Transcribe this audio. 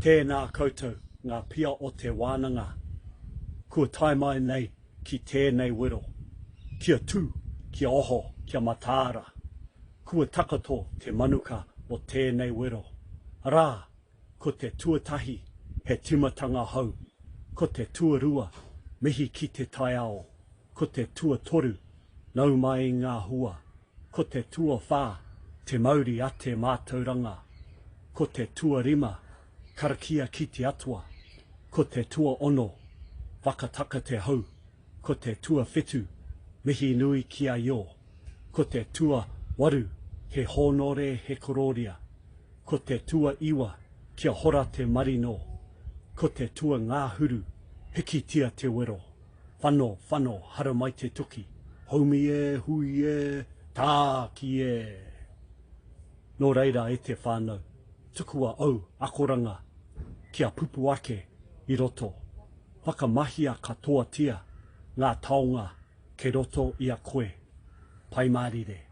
Tēnā koutou ngā pia o te wānanga kua tae mai nei ki tēnei wero. Kia tū, kia oho, kia mataara. Kua takoto te manuka o tēnei wero. Arā, ko te tuatahi he timatanga hou, ko te tuarua mihi ki te taiao, ko te tuatoru nau mai ngā hua, ko te tuawhā te mauri a te mātauranga, ko te tuarima karakia ki te Atua, ko te tuaono whakataka te hau, ko te tuawhitu mihi nui ki a Io, ko te tuawaru he hōnore he korōria, ko te tuaiwa kia hora te marino, ko te tuangahuru hikitia te wero. Whano, whano, haramai te tuki. Haumi e, hui e, tāki e! Nō reira e te whānau, tukua ou akoranga kia pupu ake i roto. Whakamahia katoatia ngā taonga kei roto i a koe. Pai mārire.